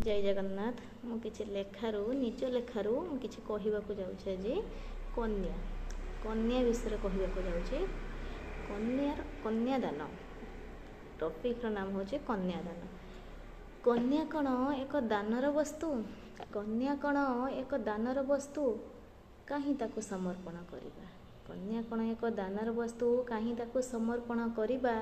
ଜୟ ଜଗନ୍ନାଥ। ମୁଁ କିଛି ଲେଖାରୁ, ନିଜ ଲେଖାରୁ ମୁଁ କିଛି କହିବାକୁ ଯାଉଛି ଆଜି। କନ୍ୟା, କନ୍ୟା ବିଷୟରେ କହିବାକୁ ଯାଉଛି। କନ୍ୟାର କନ୍ୟାଦାନ, ଟପିକ୍ର ନାମ ହେଉଛି କନ୍ୟାଦାନ। କନ୍ୟା କ'ଣ ଏକ ଦାନର ବସ୍ତୁ? କନ୍ୟା କ'ଣ ଏକ ଦାନର ବସ୍ତୁ? କାହିଁ ତାକୁ ସମର୍ପଣ କରିବା? କନ୍ୟା କ'ଣ ଏକ ଦାନର ବସ୍ତୁ? କାହିଁ ତାକୁ ସମର୍ପଣ କରିବା?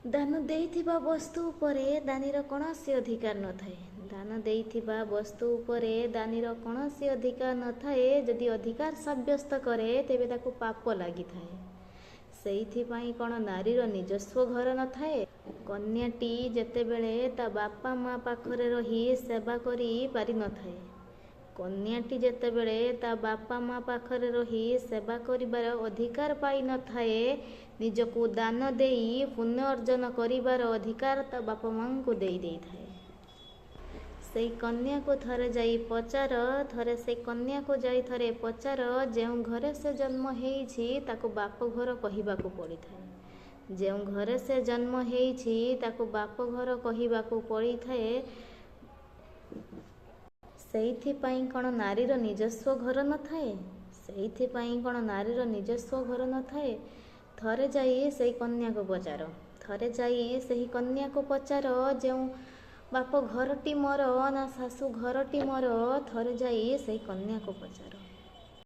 ଦାନ ଦେଇଥିବା ବସ୍ତୁ ଉପରେ ଦାନୀର କୌଣସି ଅଧିକାର ନଥାଏ। ଦାନ ଦେଇଥିବା ବସ୍ତୁ ଉପରେ ଦାନୀର କୌଣସି ଅଧିକାର ନଥାଏ। ଯଦି ଅଧିକାର ସାବ୍ୟସ୍ତ କରେ, ତେବେ ତାକୁ ପାପ ଲାଗିଥାଏ। ସେଇଥିପାଇଁ କ'ଣ ନାରୀର ନିଜସ୍ୱ ଘର ନଥାଏ? କନ୍ୟାଟି ଯେତେବେଳେ ତା ବାପା ମା ପାଖରେ ରହି ସେବା କରି ପାରିନଥାଏ, କନ୍ୟାଟି ଯେତେବେଳେ ତା ବାପା ମା ପାଖରେ ରହି ସେବା କରିବାର ଅଧିକାର ପାଇନଥାଏ, ନିଜକୁ ଦାନ ଦେଇ ପୁଣ୍ୟ ଅର୍ଜନ କରିବାର ଅଧିକାର ତା ବାପା ମାଙ୍କୁ ଦେଇ ଦେଇଥାଏ। ସେଇ କନ୍ୟାକୁ ଥରେ ଯାଇ ପଚାର, ଥରେ ସେଇ କନ୍ୟାକୁ ଯାଇ ଥରେ ପଚାର, ଯେଉଁ ଘରେ ସେ ଜନ୍ମ ହେଇଛି ତାକୁ ବାପଘର କହିବାକୁ ପଡ଼ିଥାଏ। ଯେଉଁ ଘରେ ସେ ଜନ୍ମ ହେଇଛି ତାକୁ ବାପଘର କହିବାକୁ ପଡ଼ିଥାଏ। ସେଇଥିପାଇଁ କ'ଣ ନାରୀର ନିଜସ୍ୱ ଘର ନଥାଏ? ସେଇଥିପାଇଁ କ'ଣ ନାରୀର ନିଜସ୍ୱ ଘର ନଥାଏ? ଥରେ ଯାଇ ସେଇ କନ୍ୟାକୁ ପଚାର, ଥରେ ଯାଇ ସେହି କନ୍ୟାକୁ ପଚାର, ଯେଉଁ ବାପ ଘରଟି ମୋର ନା ଶାଶୁ ଘରଟି ମୋର? ଥରେ ଯାଇ ସେଇ କନ୍ୟାକୁ ପଚାର।